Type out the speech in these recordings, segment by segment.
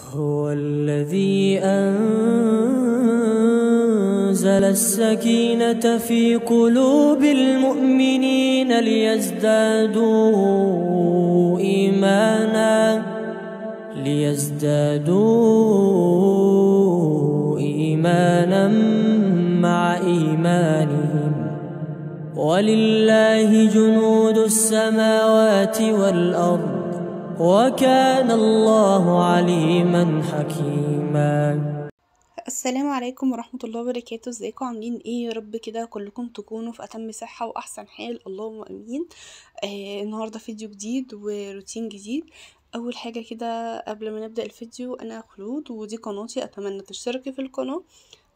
هو الذي أنزل السكينة في قلوب المؤمنين ليزدادوا إيمانا مع إيمانهم ولله جنود السماوات والأرض وكان الله عليما حكيما. السلام عليكم ورحمة الله وبركاته. ازيكم عاملين ايه؟ يا رب كده كلكم تكونوا في اتم صحة واحسن حال، اللهم امين. النهاردة فيديو جديد وروتين جديد. اول حاجة كده قبل ما نبدأ الفيديو، انا خلود ودي قناتي، اتمنى تشتركي في القناة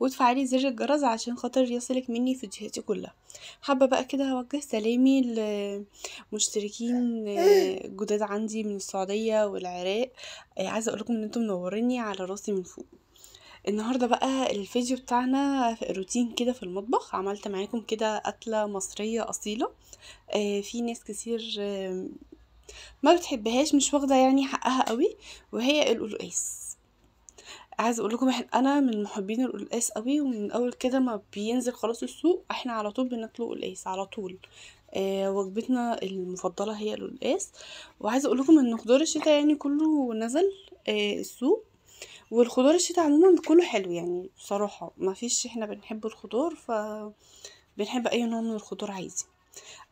وتفعلي زر الجرس عشان خاطر يصلك مني فيديوهاتي كلها. حابة بقى كده اوجه سلامي لمشتركين جداد عندي من السعودية والعراق. عايزة اقولكم ان انتم منوريني على راسي من فوق. النهارده بقى الفيديو بتاعنا روتين كده في المطبخ، عملت معاكم كده اكله مصرية اصيلة. في ناس كتير ما بتحبهاش، مش واخده يعني حقها قوي، وهي القلقاس. عايزه اقول لكم انا من محبين القلقاس قوي، ومن اول كده ما بينزل خلاص السوق احنا على طول بناكله قلقاس على طول. وجبتنا المفضلة هي القلقاس. وعايزه اقول لكم ان خضار الشتاء يعني كله نزل السوق، والخضار الشتاء عموما كله حلو يعني بصراحة، ما فيش، احنا بنحب الخضار فبنحب اي نوع من الخضار عادي.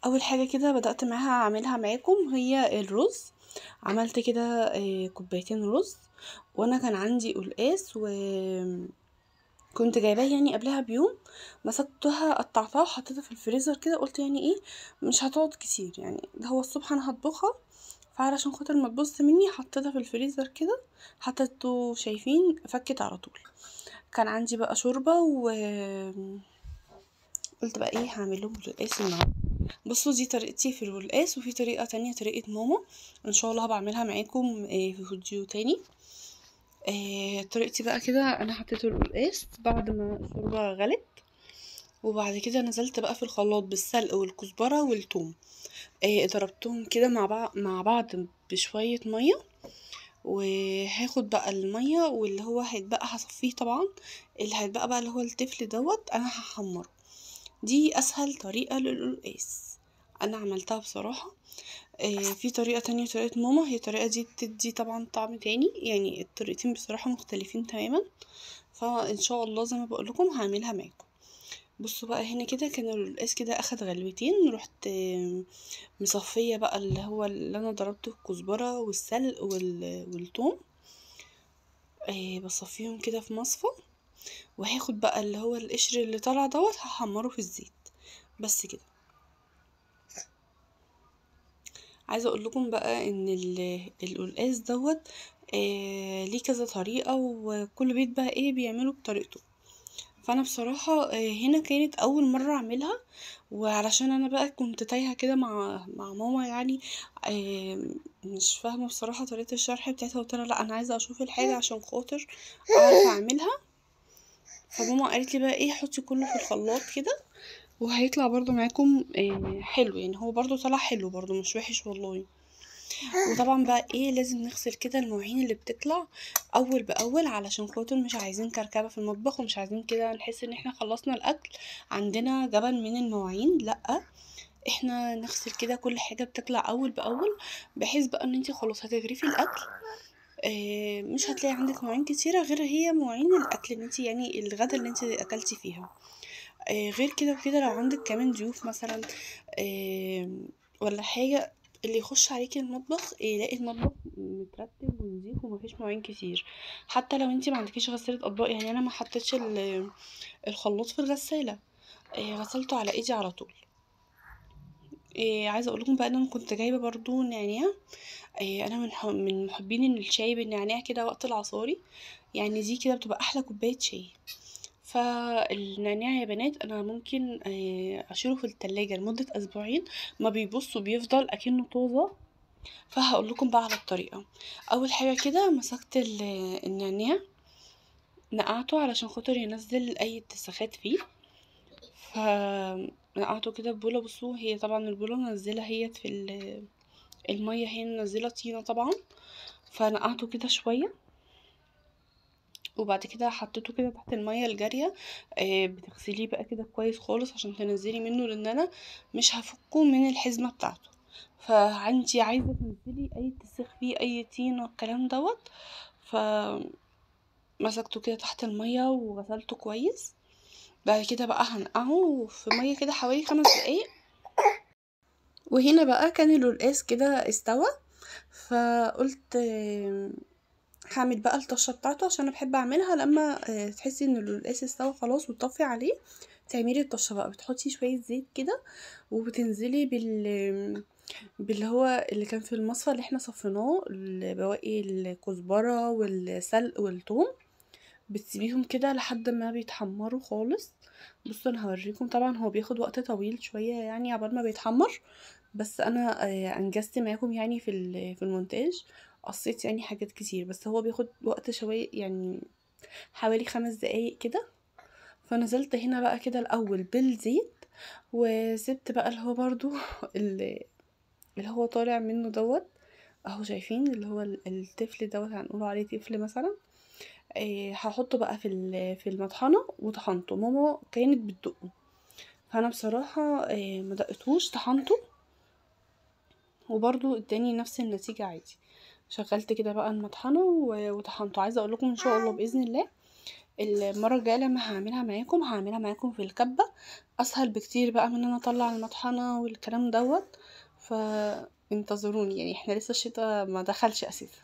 اول حاجة كده بدات معاها اعملها معاكم هي الرز. عملت كده كوبايتين رز، وانا كان عندي قلقاس وكنت جايباه يعني قبلها بيوم، مسكتها قطعتها وحطيتها في الفريزر كده، قلت يعني ايه مش هتقعد كتير، يعني ده هو الصبح انا هطبخها، فعلشان خاطر ما تبص مني حطيتها في الفريزر كده. حطيته شايفين فكت على طول. كان عندي بقى شوربة و قلت بقى ايه هعمل لهم القلقاس النهارده. بصوا دي طريقتي في القلقاس، وفي طريقه تانية طريقه ماما ان شاء الله بعملها معاكم في فيديو تاني. طريقتي بقى كده، انا حطيت القلقاس بعد ما الشوربة غلت، وبعد كده نزلت بقى في الخلاط بالسلق والكزبره والثوم، ضربتهم كده مع بعض بشوية مية، وهاخد بقى المية واللي هو هيتبقى هصفيه طبعا، اللي هيتبقى بقى اللي هو التفل دوت انا هحمره. دي اسهل طريقه للقلقاس انا عملتها بصراحة. في طريقه تانية طريقه ماما، هي الطريقة دي بتدي طبعا طعم تاني، يعني الطريقتين بصراحة مختلفين تماما، فان شاء الله زي ما بقولكم هعملها معاكم. بصوا بقى هنا كده كان القلقاس كده اخد غلوتين، رحت مصفيه بقى اللي هو اللي انا ضربته الكزبره والسلق والثوم، بصفيهم كده في مصفى، وهاخد بقى اللي هو القشر اللي طالع دوت هحمره في الزيت بس كده. عايزه اقول لكم بقى ان القلقاس دوت ليه كذا طريقه، وكل بيت بقى ايه بيعمله بطريقته. فانا بصراحة هنا كانت اول مرة اعملها، وعلشان انا بقى كنت تايهه كده مع ماما يعني، مش فاهمه بصراحة طريقه الشرح بتاعتها، قلت لها لا انا عايزه اشوف الحاجة عشان خاطر اعرف اعملها. فماما قالت لي بقى ايه حطي كله في الخلاط كده وهيطلع برضو معاكم حلو، يعني هو برضو طلع حلو برضو مش وحش والله. وطبعا بقى ايه لازم نغسل كده المواعين اللي بتطلع اول باول، علشان خاطر مش عايزين كركبه في المطبخ، ومش عايزين كده نحس ان احنا خلصنا الاكل عندنا جبل من المواعين، لا احنا نغسل كده كل حاجة بتطلع اول باول، بحيث بقى ان انتي خلاص هتغرفي الاكل مش هتلاقي عندك مواعين كتيرة غير هي مواعين الاكل اللي انتي يعني الغدا اللي انتي اكلتي فيها. غير كده وكده لو عندك كمان ضيوف مثلا ولا حاجة، اللي يخش عليكي المطبخ يلاقي المطبخ مترتب ونظيف ومفيش مواعين كتير، حتى لو انتي ما عندكيش غسالة اطباق. يعني انا ما حطيتش الخلاط في الغسالة، غسلته على ايدي على طول. عايزه اقول لكم بقى ان انا كنت جايبه برضو نعناع، انا من محبين الشاي بالنعناع كده وقت العصاري، يعني دي كده بتبقى احلى كوباية شاي. فالنعناع يا بنات انا ممكن اشيله في التلاجة لمدة اسبوعين ما بيبص وبيفضل اكنه طازة. فهقول لكم بقى على الطريقة. اول حاجة كده مسكت النعناع نقعته علشان خاطر ينزل اي اتساخات فيه، فنقعته كده ببوله. بصوا هي طبعا البوله منزله هي في المية، هي منزله طينه طبعا، فنقعته كده شوية. وبعد كده حطيته كده تحت المية الجارية. بتغسليه بقى كده كويس خالص عشان تنزلي منه، لان انا مش هفكه من الحزمة بتاعته. فانتي عايزه تنزلي اي تسخ فيه اي طين والكلام دوت. فمسكته كده تحت المية وغسلته كويس. بعد كده بقى هنقعه في مية كده حوالي 5 دقايق. وهنا بقى كان القلقاس كده استوى، فقلت هعمل بقى الطشه بتاعته، عشان انا بحب اعملها لما تحسي ان القلقاس استوى خلاص وتطفي عليه تعملي الطشه بقى. بتحطي شوية زيت كده وبتنزلي باللي هو اللي كان في المصفى اللي احنا صفيناه، بواقي الكزبره والسلق والثوم، بتسيبيهم كده لحد ما بيتحمروا خالص. بصوا انا هوريكم، طبعا هو بياخد وقت طويل شوية يعني عبال ما بيتحمر، بس انا انجزت معاكم يعني في المونتاج، قصيت يعني حاجات كتير، بس هو بياخد وقت شوية يعني حوالي 5 دقايق كده. فنزلت هنا بقى كده الاول بالزيت، وسبت بقى اللي هو برضو اللي هو طالع منه دوت اهو، شايفين اللي هو التفل دوت، هنقوله عليه تفل مثلا. هحطه بقى في المطحنه وطحنته. ماما كانت بتدقه، فانا بصراحة ما دقتهوش، طحنته وبرضو اداني نفس النتيجة عادي. شغلت كده بقى المطحنه وطحنته. عايزه اقول لكم ان شاء الله باذن الله المرة الجاية لما هعملها معاكم هعملها معاكم في الكبه، اسهل بكتير بقى من ان انا اطلع المطحنه والكلام دوت. فانتظروني يعني، احنا لسه الشتاء ما دخلش اساسا.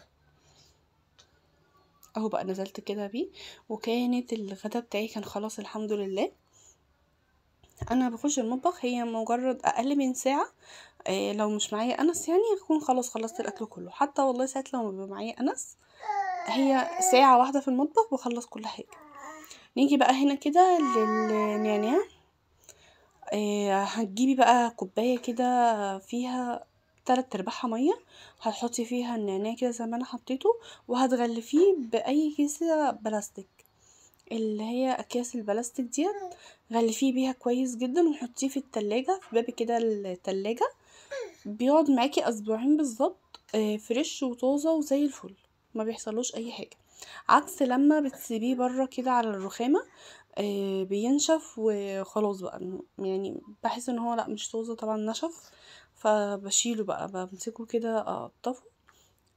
اهو بقى نزلت كده بيه، وكانت الغدا بتاعي كان خلاص الحمد لله. انا بخش المطبخ هي مجرد اقل من ساعة، لو مش معايا انس يعني اكون خلاص خلصت الاكل كله. حتى والله ساعات لو بيبقى معايا انس هي ساعة واحدة في المطبخ بخلص كل حاجة. نيجي بقى هنا كده للنعناع. هتجيبي بقى كوباية كده فيها 3/4 مية، هتحطي فيها النعناع كده زي ما انا حطيته، وهتغلفيه باي كيسه بلاستيك، اللي هي اكياس البلاستيك ديت، غلفيه بيها كويس جدا وحطيه في التلاجة، في باب كده التلاجة. بيقعد معاكي اسبوعين بالظبط، fresh وطازه وزي الفل، ما بيحصلوش اي حاجة. عكس لما بتسيبيه بره كده على الرخامه بينشف وخلاص بقى، يعني بحس ان هو لا مش طازة طبعا، نشف. فبشيله بقى، بمسكه كده اقطفه،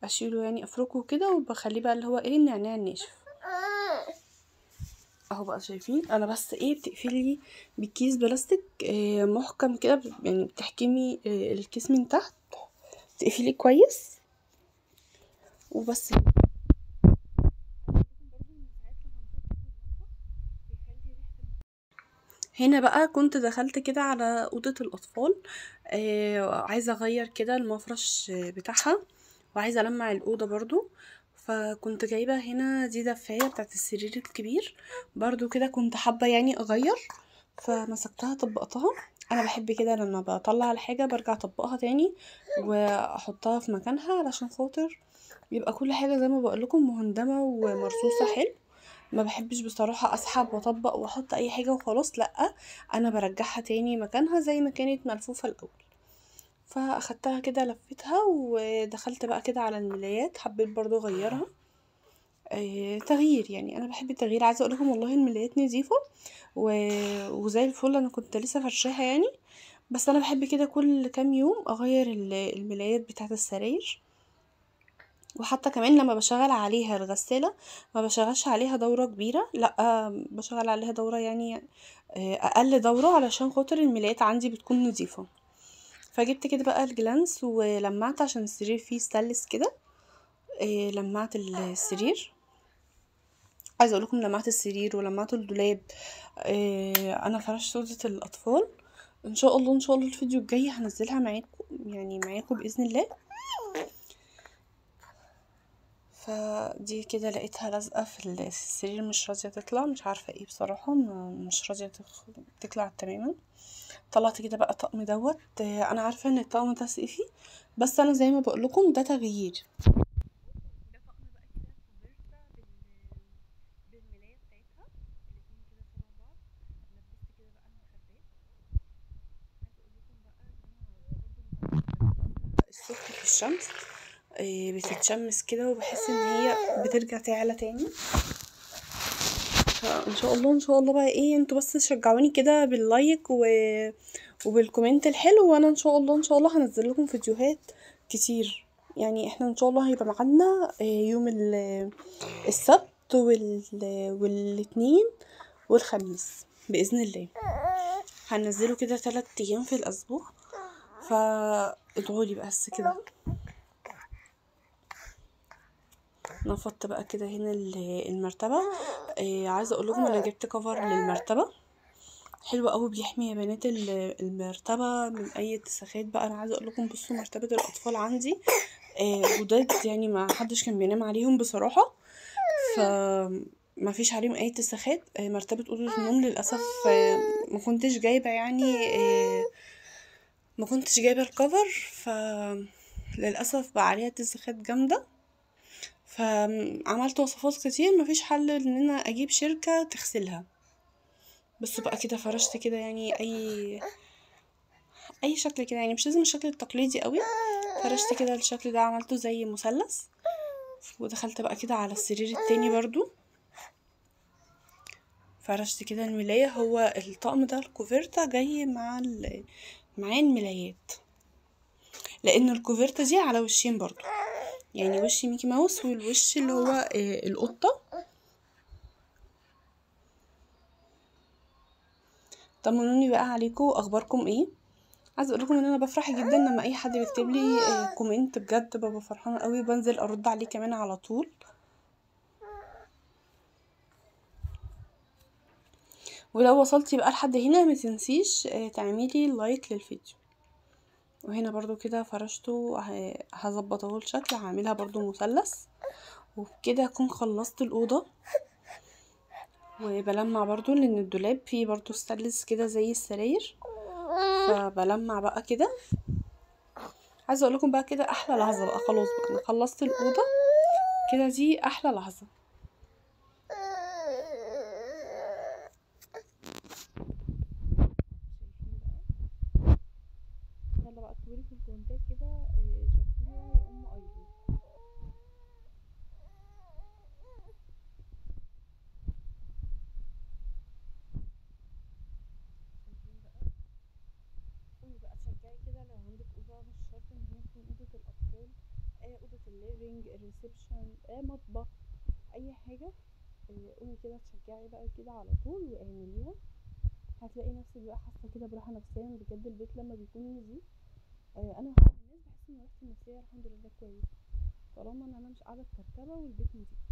اشيله يعني افركه كده، وبخليه بقى اللي هو ايه النعناع الناشف اهو بقى. شايفين انا بس ايه، بتقفلي بكيس بلاستيك محكم كده، يعني بتحكمي الكيس من تحت، تقفليه كويس وبس. هنا بقى كنت دخلت كده على اوضة الاطفال، عايزه اغير كده المفرش بتاعها، وعايزه المع الاوضة برضو. فكنت جايبه هنا دي دفايه بتاعت السرير الكبير برضو كده، كنت حابة يعني اغير، فمسكتها طبقتها. انا بحب كده لما بطلع الحاجة برجع اطبقها تاني واحطها في مكانها، علشان خاطر يبقى كل حاجة زي ما بقول لكم مهندمه ومرصوصه حلو. ما بحبش بصراحة اسحب واطبق واحط اي حاجة وخلاص، لا انا برجعها تاني مكانها زي ما كانت ملفوفه الاول. فاخدتها كده لفتها ودخلت بقى كده على الملايات، حبيت برضو اغيرها تغيير يعني، انا بحب التغيير. عايزه اقول لكم والله الملايات نظيفة وزي الفل، انا كنت لسه فرشاها يعني، بس انا بحب كده كل كام يوم اغير الملايات بتاعه السراير. وحتى كمان لما بشغل عليها الغسالة ما بشغلش عليها دورة كبيرة، لا بشغل عليها دورة يعني اقل دورة، علشان خاطر الملايات عندي بتكون نظيفة. فجبت كده بقى الجلانس ولمعت عشان السرير فيه ستانلس كده، لمعت السرير. عايزه اقول لكم لمعت السرير ولمعت الدولاب. انا فرشت اوضة الاطفال، ان شاء الله ان شاء الله الفيديو الجاي هنزلها معاكم يعني معاكم باذن الله. فدي كده لقيتها لازقه في السرير، مش راضية تطلع، مش عارفه ايه بصراحة، مش راضية تطلع تماما. طلعت كده بقى طقم دوت، انا عارفه ان الطقم ده صيفي، بس انا زي ما بقول لكم ده تغيير. ده طقم بقى كده كوفرتا بالملايه بتاعتها، الاتنين كده شبه بعض. لبست كده بقى المخدات. عايزه اقول لكم بقى ان انا الصبح في الشمس بتتشمس كده، وبحس ان هي بترجع تعلى تاني. فان شاء الله ان شاء الله بقى ايه، انتوا بس شجعوني كده بال like وبال comment الحلو، وانا ان شاء الله ان شاء الله هنزل لكم فيديوهات كتير. يعني احنا ان شاء الله هيبقى ميعادنا يوم السبت والاثنين والخميس باذن الله، هنزله كده 3 ايام في الاسبوع. فادعولي بس كده. نفضت بقى كده هنا المرتبة. عايزه اقول لكم انا جبت cover للمرتبه حلو قوي، بيحمي يا بنات المرتبة من اي اتساخات بقى. انا عايزه اقول لكم بصوا مرتبه الاطفال عندي جداد، يعني ما حدش كان بينام عليهم بصراحة، فما فيش عليهم اي اتساخات. مرتبه اوضة النوم للاسف ما كنتش جايبه، يعني ما كنتش جايبه ال cover، فللاسف بقى عليها اتساخات جامدة. فعملت وصفات كتير، مفيش حل ان انا اجيب شركة تغسلها. بس بقى كده فرشت كده يعني اي شكل كده، يعني مش لازم الشكل التقليدي قوي، فرشت كده الشكل ده، عملته زي مثلث. ودخلت بقى كده على السرير التاني برضو، فرشت كده الملاية. هو الطقم ده الكوفرتا جاي مع معاه الملايات، لان الكوفرتا دي على وشين برضو، يعني وش ميكي ماوس والوش اللي هو القطة. طمنوني بقى عليكم، اخباركم ايه؟ عايزه اقول لكم ان انا بفرح جدا لما اي حد بيكتب لي comment، بجد ببقى فرحانة قوي، بنزل ارد عليه كمان على طول. ولو وصلتي بقى لحد هنا ما تنسيش تعملي like للفيديو. وهنا برضو كده فرشته، هظبط اهو الشكل، هعملها برضو مثلث. وبكده اكون خلصت الاوضة. وبلمع برضو لان الدولاب فيه برضو ستانلس كده زي السراير، فبلمع بقى كده. عايزه اقول لكم بقى كده احلى لحظة بقى، خلاص بقى انا خلصت الاوضة كده، دي احلى لحظة. يلا بقى اكتبولي في الكومنتات كده شاركوني يا ام ايضا. شايفين بقى؟ قومي بقى تشجعي كده، لو عندك اوضة مش شرط ان هي تكون اوضة الاطفال، اوضة ال living، ال reception، مطبخ، اي حاجة، قومي كده تشجعي بقى كده على طول واعمليها. هتلاقي نفسك بقى حاسه كده براحة نفسية بجد. البيت لما بيكون نظيف، انا واحدة من الناس بحس ان راحتي النفسية الحمد لله كويس، طالما ان انا مش قاعدة في كركبه والبيت نظيف.